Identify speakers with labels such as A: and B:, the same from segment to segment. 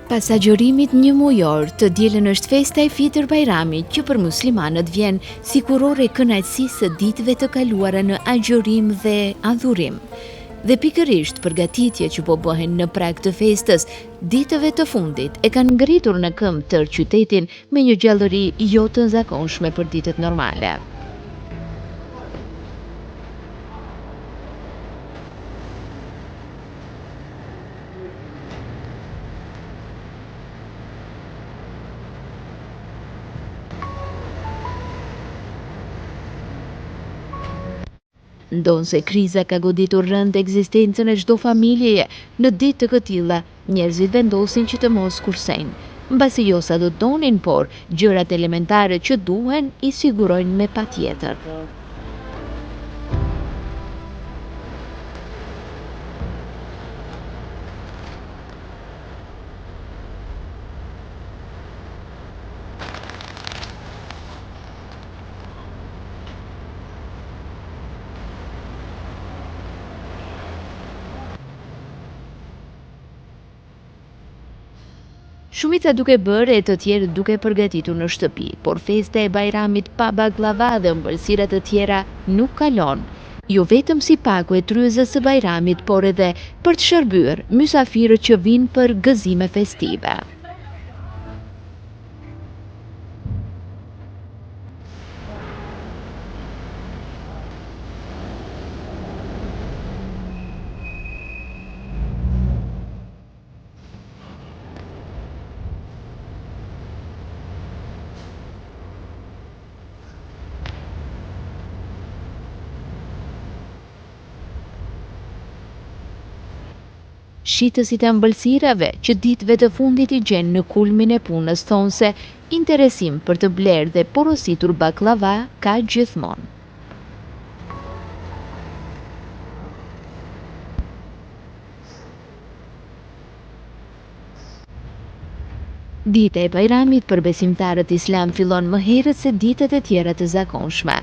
A: Pas agjërimit njëmujor, të dielën është festa e Fitër Bajramit, që për muslimanët vjen si kurorë e kënaqësisë së ditëve të kaluara në agjërim dhe adhurim. Dhe pikërisht përgatitjet që po bëhen në prag të festës, ditëve të fundit e kanë ngritur në këmbë tërë qytetin me një gjallëri jo të zakonshme për ditët normale. Ndonëse kriza ka goditur rëndë ekzistencën e çdo familjeje, në ditë të këtilla, njerëzit vendosin që të mos kursejnë. Mbase jo sa do donin, por gjërat elementare që duhen i sigurojnë me patjetër. Shumica duke bërë e të tjerë duke përgatitur në shtëpi, por festa e Bajramit pa bakllava dhe ëmbëlsira të tjera nuk kalon. Jo vetëm si pako e tryezës së Bajramit, por edhe për të shërbyer mysafirët që vijnë për gëzime festive. Shitësit e ëmbëlsirave, që ditëve të fundit i gjen në kulmin e punës thonë se interesim për të blerë dhe porositur bakllava ka gjithmonë. Dita e Bajramit për besimtarët islam fillon më herët se ditët e tjera të zakonshme.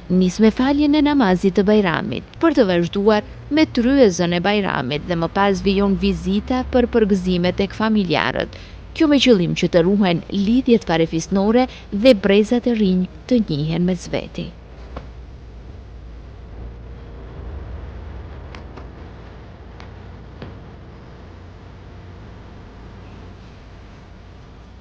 A: Nis me faljen e namazit të Bajramit, për të vazhduar me tryezën e Bajramit dhe më pas vijon vizita për përgëzime tek familjarët. Kjo me qëllim që të ruhen lidhjet farefisnore dhe brezat e rinj të njihen mes veti.